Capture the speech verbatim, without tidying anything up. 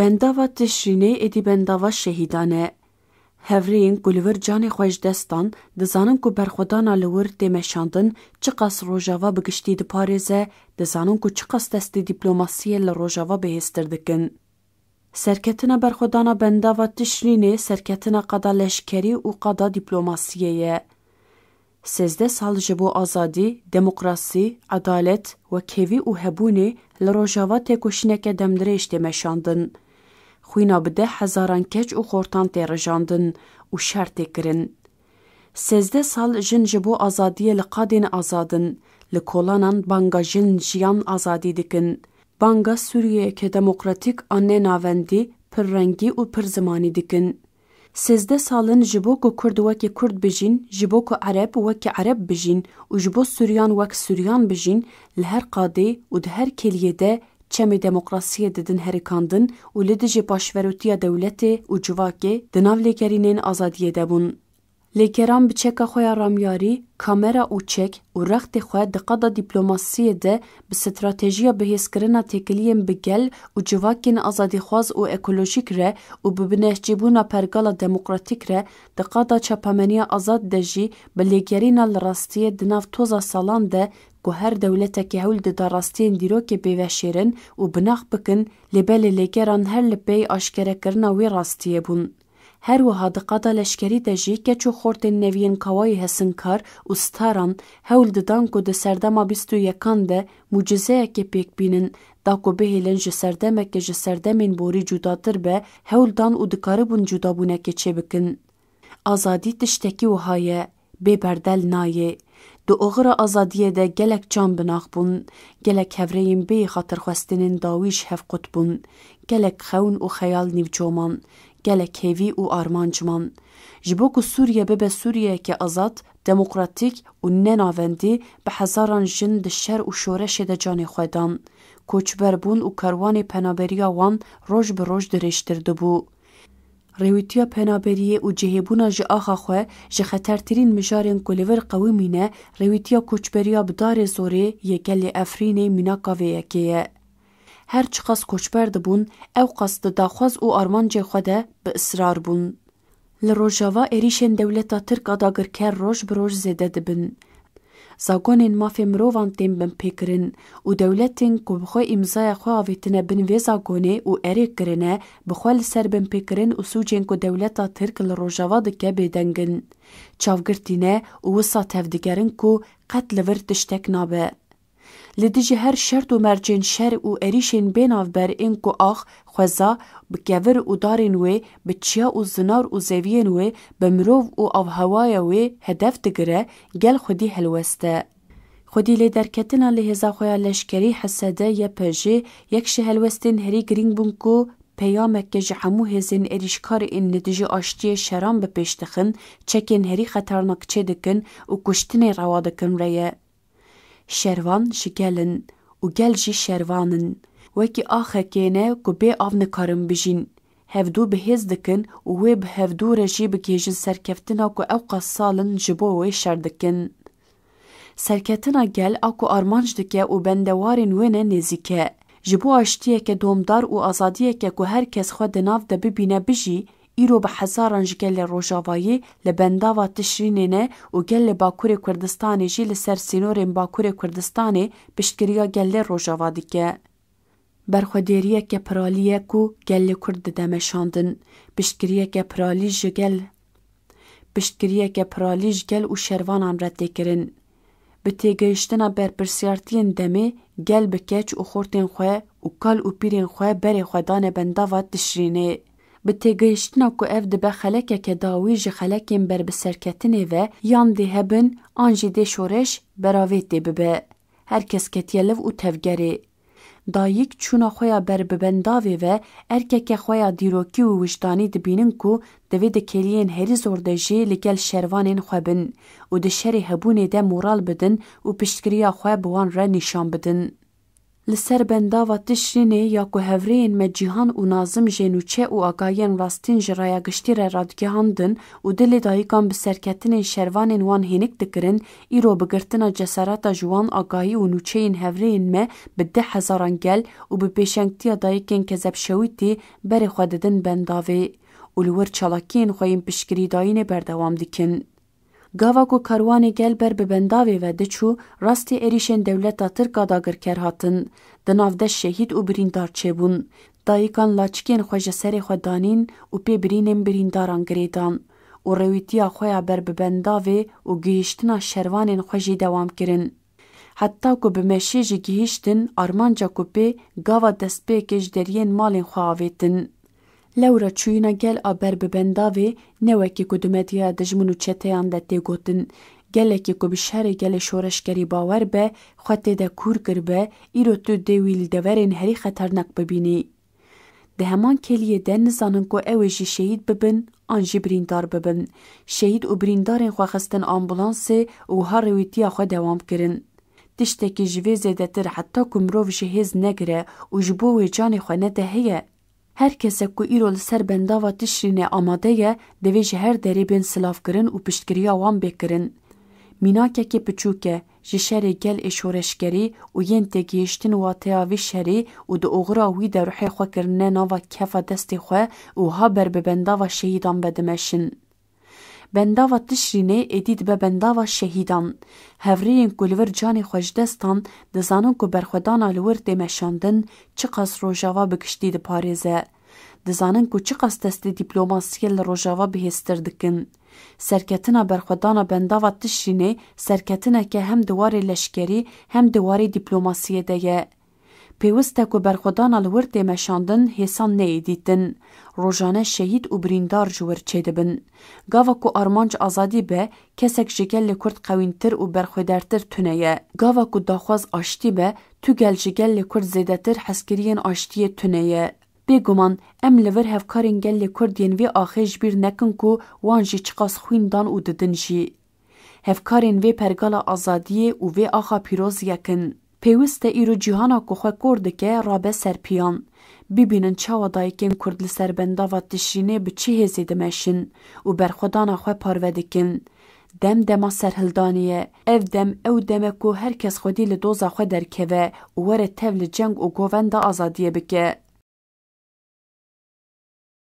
Bendava Tişrînê êdî bendava şehîdan e. Hevrêyên ku li vir canê xwe ji dest dan, dizanin ku berxwedana li wir tê meşandin, çiqas Rojava bi giştî diparêze, dizanin ku çiqas destê dîplomasiyê li Rojava bihêztir dikin. Serketina berxwedana bendava Tişrînê serketina qada leşkerî û qada dîplomasiyê ye. Sêzdeh sal ji bo azadî, demokrasî, edalet, wekhevî û hebûnê li Rojava têkoşîneke demdirêj tê meşandin. Xwîna bi deh hezaran keç û xortan tê rijandin û şer tê kirin. Sêzdeh sal jin ji bo azadiyê li qadên azad in, li kolanan banga jin, jiyan, azadî dikin. Banga Sûriyeyeke demokratîk a ne navendî, pir rengî û pir zimanî dikin. Sêzdeh sal in ji bo ku Kurd wekî Kurd bijîn, ji bo ku Ereb wekî Ereb bijîn û ji bo Suryan wek Suryan bijîn, li her qadê û di her kêliyê de çemê demokrasiyê didin herikandin û li dijî paşverotiya dewletê û civakê di nav lêgerînên azadiyê de bûn. Lêgeran bi çeka xwe ya ramyarî, kamera û çek û rextê xwe di qada dîplomasiyê de bi stratejiya bihêzkirina têkiliyên bi gel û civakên azadîxwaz û ekolojîk re û bi binehçîbûna pergala demokratîk re di qada çapemeniya azad de jî bi lêgerîna li rastiyê di nav toza salan de ku her dewletekî hewl dida rastiyên dîrokê bê veşêrin û binax bikin, lê belê lêgeran her li pey aşkerekirina wê rastiyê bûn. Her wiha di qada leşkerî de jî keç û xortên neviyên Kawayê Hesinkar û Staran hewl didan ku di serdema bîst û yekan de mucizeyekê pêk bînin, da ku bihêlin ji serdemeke ji serdemên borî cudatir be, hewl dan û dikaribûn cudabûnekê çêbikin. Azadî tiştekî wiha ye, bê berdel nayê. Di oxira azadiyê de gelek can binax bûn, gelek hevrêyên bêyî xatirxwestinên dawî ji hev qut bûn, gelek xewn û xeyal nîvco man, gelek hêvî û armanc man. Ji bo ku Sûriye bibe Sûriyeyeke azad, demokratîk û nenavendî, bi hezaran jin di şer û şoreşê de canê xwe dan. Koçber bûn û karwanê penaberiya wan roj bi roj dirêjtir dibû. Rêwîtiya penaberiyê û cihêbûna ji axa xwe ji xetertirîn mijarên ku li vir qewimîne, rêwîtiya koçberiya bi darê zorê yê gelê Efrînê mînaka vê yekê ye. Her çiqas koçber dibûn, ewqas di daxwaz û armancê xwe de bi israr bûn. Li Rojava êrîşên dewleta Tirk a dagirker roj bi roj zêde dibin. Zagonên mafê mirovan tên binpêkirin û dewletên ku bi xwe îmzaya xwe avêtine bin vê zagonê û erê kirine, bi xwe li ser binpêkirin û sûcên ku dewleta Tirk li Rojava dike bêdeng in. Çavgirtî ne û wisa tevdigerin ku qet li vir tiştek nabe. Li dijî her şert û mercên şer û êrîşên bê navber ên ku ax, xweza, bi kevir û darên wê, bi çiya û zinar û zeviyên wê, bi mirov û avhewaya wê hedef digire, gel xwedî helwest e. Xwedî lê derketina li hêza xwe ya leşkerî H S D Y P J yek ji helwestên herî girîng bûn ku peyameke ji hemû hêzên êrîşkar ên li dijî aştiyê şeran bi pêş dixin, çekên herî xeternak çêdikin û kuştinê rewa dikin re ye. Şervan ji gel in û gel jî şervan in. Wekî axekê ne ku bê av nikarin bijîn. Hevdû bi hêz dikin û wê bi hevdû re jî bigihêjin serkeftina ku ewqas sal in ji bo wê şer dikin. Serketina gel a ku armanc dike û bendewarên wê ne nêzîk e. Ji bo aştiyeke domdar û azadiyeke ku her kes xwe di nav de bibîne bijî, îro bi hezaran ji gelê Rojavayî li bendava Tişrînê ne û gelê Bakurê Kurdistanê jî li ser sînorên Bakurê Kurdistanê piştgiriya gelê Rojava dike. Berxwedêriyeke piralî ye ku gelê Kurd dide meşandin. Piştgiriyeke piralî ji gel, piştgiriyeke piralî ji gel û şervanan re tê kirin. Bi têgihiştina berpirsiyartiyên demê, gel bi keç û xortên xwe û kal û pîrên xwe berê xwe dane bendava Tişrînê. Bi têgihiştina ku ev dibe xelekeke dawî ji xelekên ber bi serketinê ve, yan dê hebin an jî dê şoreş beravê tê bibe. Her kes ketiye liv û tevgerê. Dayik çûna xwe ya ber bi bendavê ve, erkeke xwe ya dîrokî û wijdanî dibînin ku divê di kêliyên herî zor de jî li gel şervanên xwe bin û di şerê hebûnê de moral bidin û piştgiriya xwe bi wan re nîşan bidin. Li ser bendava Tişrînê ya ku hevrêyên me Cîhan û Nazim jê nûçe û agahiyên rastîn ji raya giştî re radigihandin û dilê dayikan bi serketinên şervanên wan hênik dikirin, îro bi girtina cesareta ji wan agahî û nûçeyên hevrêyên me bi deh hezaran gel û bi pêşengtiya dayikên kezebşewitî berê xwe didin bendavê û li wir çalakiyên xwe yên piştgirîdayînê berdewam dikin. Gava ku karwanê gel ber bi bendavê ve diçû, rastî êrîşên dewleta Tirk a dagirker hatin. Di nav de şehîd û birîndar çêbûn. Dayikan laçikên xwe ji serê xwe danîn û pê birînên birîndaran girêdan û rêwîtiya xwe ya ber bi bendavê û gihîştina şervanên xwe jî dewam kirin. Heta ku bi meşê jî gihîştin armanca ku pê gava destpêkê ji deriyên malên xwe avêtin. Lewra çûyîna gel a ber bi bendavê ne wekî ku di medyaya dijmin û çeteyan de tê gotin. Gelekî ku bi şerê gelê şoreşgerî bawer be, xwe tê de kûr kiribe, îro tu dê wî li deverên herî xeternak bibînî. Di heman kêliyê de nizanin ku ew ê jî şehîd bibin an jî birîndar bibin. Şehîd û birîndarên xwe xistin ambulansê û wiha rêwîtiya xwe dewam kirin. Tiştekî ji vê zêdetir heta ku mirov ji hêz negire û ji bo wê canê xwe nede heye. Her kesek ku îro li ser bendava Tişrînê amade ye, divê ji her derê bên silavkirin û piştgiriya wan bê kirin. Mînakekê piçûk e, ji şerê gel ê şoreşgerî û yên têgihiştin wateya vî şerî û di oxira wî de ruhê xwe kirine nava kefa destê xwe û ha ber bi bendava şehîdan ve dimeşin. Bendava Tişrînê êdî dibe bendava şehîdan. Hevrêyên ku li vir canê xwe ji dest dan, dizanin ku berxwedana li wir tê meşandin, çiqas Rojava bi giştî diparêze. Dizanin ku çiqas destê dîplomasiyê li Rojava bihêztir dikin. Serketina berxwedana bendava Tişrînê serketineke hem di warê leşkerî hem di warê dîplomasiyê de ye. Pêwist e ku berxwedana li wir tê meşandin hêsan neyê dîtin. Rojane şehîd û birîndar ji wir çêdibin. Gava ku armanc azadî be, kesek ji gelê Kurd qewîntir û berxwedêrtir tune ye. Gava ku daxwaz aştî be, tu gel ji gelê Kurd zêdetir hezkiriyên aştiyê tune ye. Bêguman, em li vir hevkarên gelê Kurd yên vê axê ji bîr nekin ku wan jî çiqas xwîn dan û didin jî. Hevkarên vê pergala azadiyê û vê axa pîroz yek in. Pêwist e îro cîhana ku xwe kor dike, rabe ser piyan. Bibînin çawa dayikên Kurd li ser bendava Tişrînê bi çi hêzê dimeşin û berxwedana xwe parve dikin. Dem dema serhildanê ye. Ev dem, ew dem e ku her kes xwedî li doza xwe derkeve û were tev li ceng û govenda azadiyê bike.